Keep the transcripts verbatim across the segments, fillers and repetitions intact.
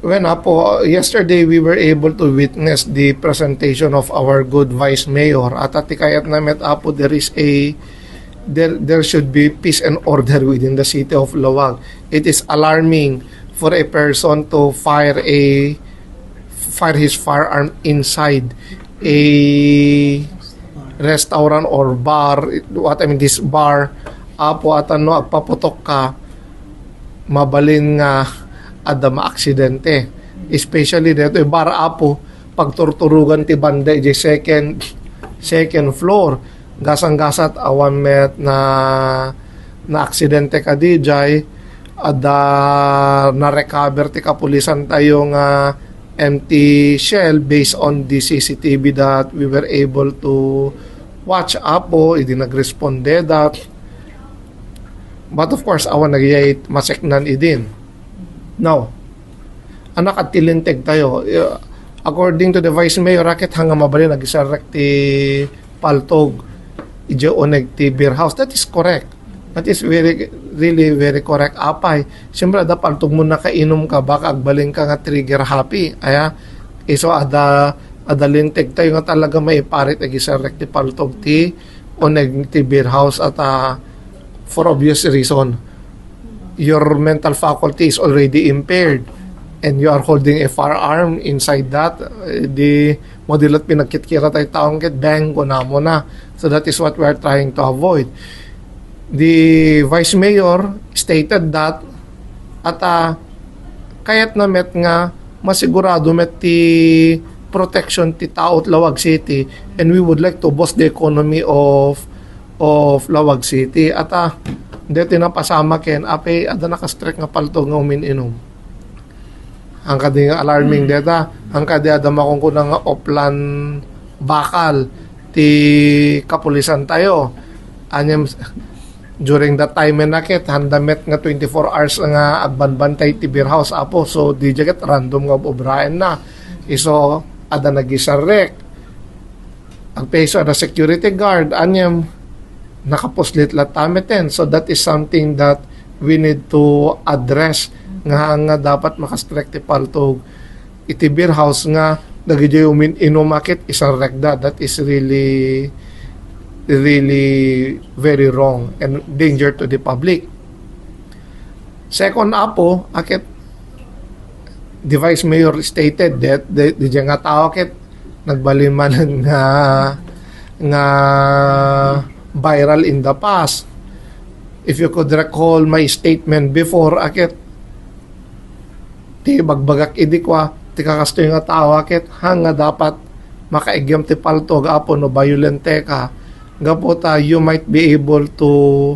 When, Apo, uh, yesterday we were able to witness the presentation of our good Vice Mayor. At, at ti kayatna met, Apo, there is a, there, there should be peace and order within the city of Laoag. It is alarming for a person to fire a, fire his firearm inside a restaurant or bar, what I mean, this bar, Apo, at ano, agpaputok ka, mabalin nga adda maaksidente. Especially dito, bar, Apo, pagturturugan ti banda iti second, second floor. Gasang-gasat awan met na, na aksidente kadi jay, adda na-recover ti kapulisan tayo nga empty shell based on the C C T V that we were able to watch, Apo, idi nagresponde that. But of course, awan nagyayit maseknan idin. Now, anak at ti linteg tayo. Uh, according to the Vice Mayor, raket hanga mabalin agisarrek ti paltog, idiay uneg ti beer house. That is correct. That is very, really very correct. Apay, siyempre, adda paltog mo nakainum ka, baka agbalin ka nga trigger happy. Aya, iso ada, ada linteg tayo nga talaga maiparit agisarrek ti paltog ti uneg ti beer house at, ah, for obvious reason. Your mental faculty is already impaired and you are holding a firearm inside that, eh, di mo dilat pinagkitkira tayo taong ket bang kunamo na. So that is what we are trying to avoid. The Vice Mayor stated that at, ah, kayat na met nga masigurado met ti protection ti tao ti Laoag City, and we would like to boost the economy of, of Laoag City. At, ah, deti napasamak ken, apay, adda nakastrek nga paltog nga umin-inum. Ang kadi nga alarming deta, ang kadi adda makunkuna nga oplan bakal ti kapulisan tayo. Anyam, during that time, eh, naket, handa met nga twenty-four hours nga agbanbantay ti beer house, Apo. So, di jaket random nga obraen na. Iso, ada nagisarrek. Agpeso ada security guard, anyam, nakapuslit la tameten. So, that is something that we need to address nga, nga dapat makastrek ti paltog iti beer house nga dagiti umin-inum a ket isarrekda. That is really, really very wrong and danger to the public. Second, Apo, a ket the Vice Mayor stated that the, the nga tao ket nagbalin man nga, nga viral in the past. If you could recall my statement before, a ket ti bagbagak idi kua, ti kakastoy nga tao, a ket hang nga dapat makaiggem ti paltog, Apo, no violente ka. Gapu ta you might be able to,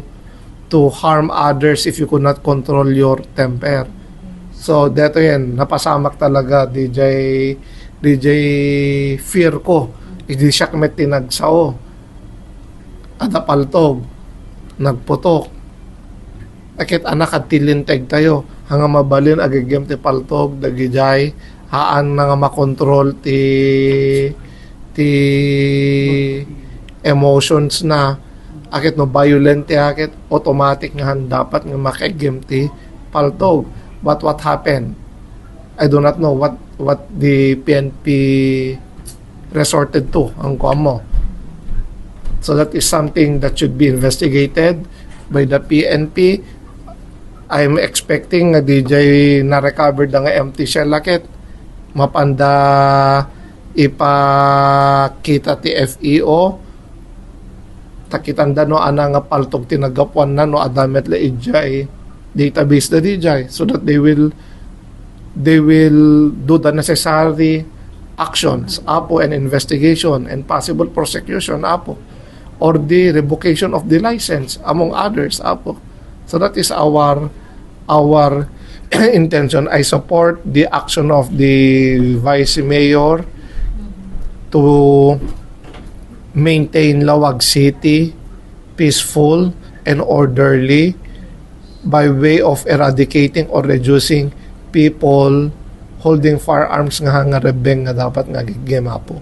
to harm others if you could not control your temper. So, detoyen, napasamak talaga, D J, D J fear ko. Idi siak met ti nagsao. Ada paltog, nagputok. Aket anak at ti linteg tayo. Hanga mabalin agiggem ti paltog, dagijay, haan na nga makontrol ti, ti emotions na. Aket no violent ti aket, automatic nga han dapat nga makaiggem ti paltog. But what happened? I do not know what, what the P N P resorted to, ang kuan mo. So that is something that should be investigated by the P N P. I'm expecting nga D J na-recover da nga empty shell, aket mapanda ipakita ti F E O. Takitanda no ana nga paltog ti naggapuanna, no adda met la idiay database da D J, so that they will, they will do the necessary actions, Apo, and investigation and possible prosecution, Apo, or the revocation of the license, among others, Apo. So that is our, our intention. I support the action of the Vice Mayor to maintain Laoag City peaceful and orderly by way of eradicating or reducing people holding firearms nga, nga rebeng nga dapat nga agiggem, Apo.